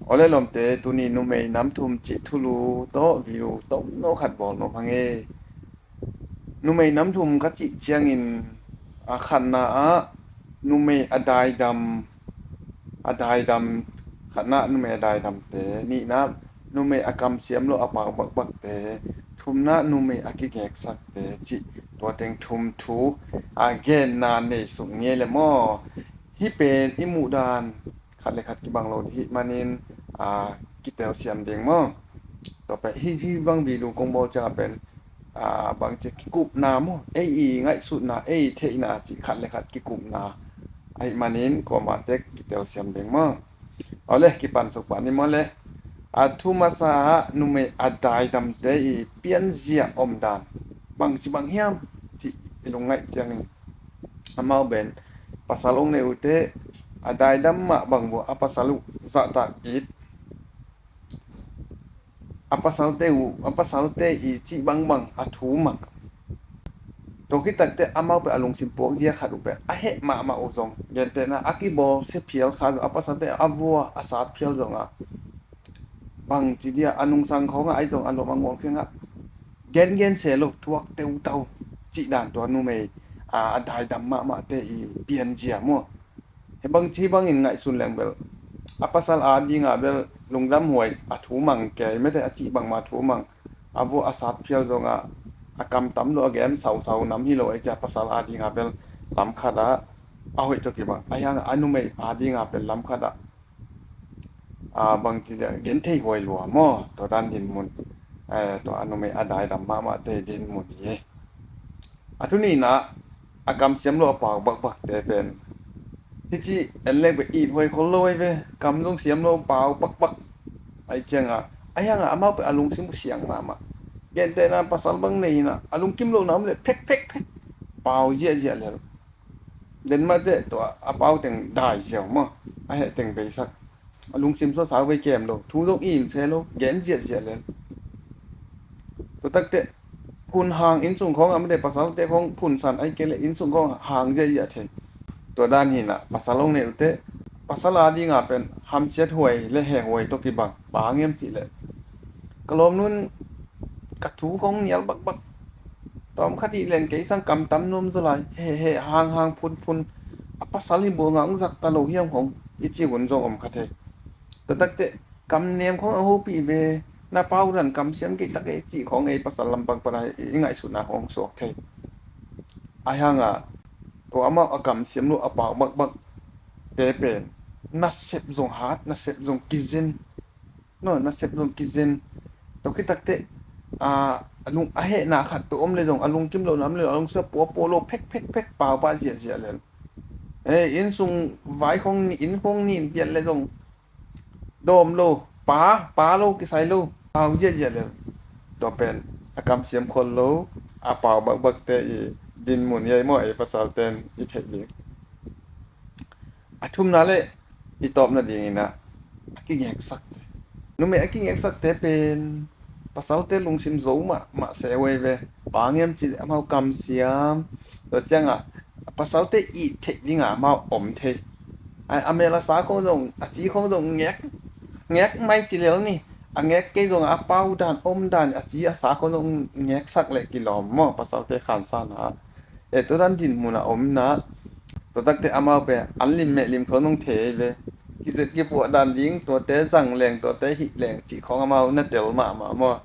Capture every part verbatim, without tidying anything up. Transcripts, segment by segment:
Awle lawmte, tuni numei nam thum cih thulu tawh video tomno khat bawl nuam hang e. Numei nam thum ka cih ciangin, a khatna ah numei a daidam, a daidam, khatna numei a daidamte, nihna numei a kamsiam lo a pau bakbakte, thumna numei a kigeksakte cih tua teng thum thu a genna nei suk ngei le maw? Hih pen i muhdan khat le khat kibang lo dih hih manin, a, kitelsiam ding maw? Tua pen hih, hih bang video kong bawl ciang a pen, a, bangci kikupna maw, ei i ngaihsutna, ei i theihna cih khat le khat kikupna ahih manin kuamah tek kitelsiam ding maw? Awle, kipan suk pah ni maw le. A thu masa ah numei a daidamte i pianzia omdan bangci bang hiam cih i lungngaih ciangin, amau pen pasal hong neih uh teh a daidam mah bang vua a pasal uh zahtak it, a pasalte uh, a pasalte i cih bangbang a thu mang. Tua khit takteh amau pen a lungsim puakzia khat uh pen a heh mahmah uh zong, gentehna a kibawlsia phial kha zong, a pasalte a vua a sat phial zongah bangci dia a nungsang khawngah ahi zong a lawm a nguang khiangah gengen se lo, thuak teutau cih dan tua numei a, a daidam mahmahte i pianzia maw? Hih bang, hih bangin ngaihsun leng bel a pasal a dinga bel lungdam huai a thu mang kei mete, a cih bangmah thu mang, a vua a sat phial zongah a kam tam lo, a gen sausau nam hi lo, ei cia pasal a dinga bel lam khatah a hoih tawh kibang, a hiang a numei a dinga bel lam khatah a bangci dia gen thei huai lua maw? Tua dan dinmun, eh, tua a numei a daidam mahmahte dinmun hi. A thu nihna a kamsiam lo a pau bakbakte pen hih ci en leng pen it huai khol lo ei ve. Kam zong siam lo, pau bakbak. Ahih ciangah a hiangah amau pen a lungsim uh siang mahmah. Gentehna pasal bang nei inah a lungkim lohna om le phek phek phek pau ziahziah lel. Den mah teh tua a pau teng dai ziau maw, a heh teng beisak. A lungsim sawsau vei kem lo, thu zong im se lo, gen ziahziah lel. Tua takteh phun hang innsung khawng a mate, pasalte khawng phunsan ahih kei leh innsung khawng hang ziahziah thei. Tua dan hinah pasal hong neih uh teh pasal a dinga pen hamsiat huai le heh huai tawh kibang. Bang hiam cih leh ka lawmnu'n ka thu khawng nial bakbak. Tawm khat ih leng kei sang kam tam nuam zaw lai. Heh heh hang hang phun phun, a pasal hi bua ngah hong zak ta lo hiam khawng i cih hun zong om kha thei. Tua takteh kam nem khawng a hopih ve, na pau dan kamsiam kei tak e cih khawng ei pasal lampang pana i ngaihsutna khawng suak thei. A hiangah tua amau a kamsiam lo a pau bakbak te pen nasep zong hat, nasep zong kizen. No, nasep zong kizen. Tua khit takteh a, a lung a hehna khat peuh om le zong, a lungkim lohna om le zong, a lungsim a puapua lo phek phek phek pau pah ziahziah lel. Ei, innsung vai khawng nin, inn khawng nin piat le zong dawm lo, pa, pa lo kisai lo, pau ziahziah lel. Tua pen a kamsiam khol lo a pau bakbakte i dinmun hi ei maw, ei pasalte'n i theih ding. A thumna le i tawpna dinginah a kingeksakte. Numei a kingeksakte pen pasalte lungsim zo mahmah se uh ei ve. Bang hiam cih leh amau kamsiam. Tua ciangah pasalte it theih dingah amau om thei. A, a mel a sa khawng zong, a ci khawng zong ngek, ngek mai ci lel ni. A ngek kei zongah a pau dan, om dan, a ci a sa khawng zong ngeksak leh kilawm maw, pasalte khansa na. E, tua dan dinmun a om na. Tua takteh amau pen an lim meh lim khawng zong thei ei ve. Kizet kipuah dan ding, tuate zang leng, tuate hih leng cih khawng amau na tel mahmah maw?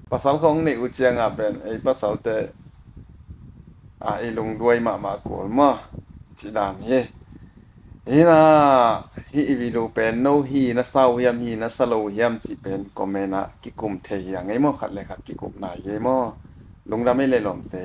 Pasal khawng neih uh ciangah pen ei pasalte a, i lungduai mahmah kul maw? Cih dan hi. Hinah hih i video pen no hi na sa uh hiam, hi na sa lo uh hiam cih pen comment ah kikum thei hi a ngei maw? Khat le khat kikupna hi ei maw? Lungdam ei le lawmte.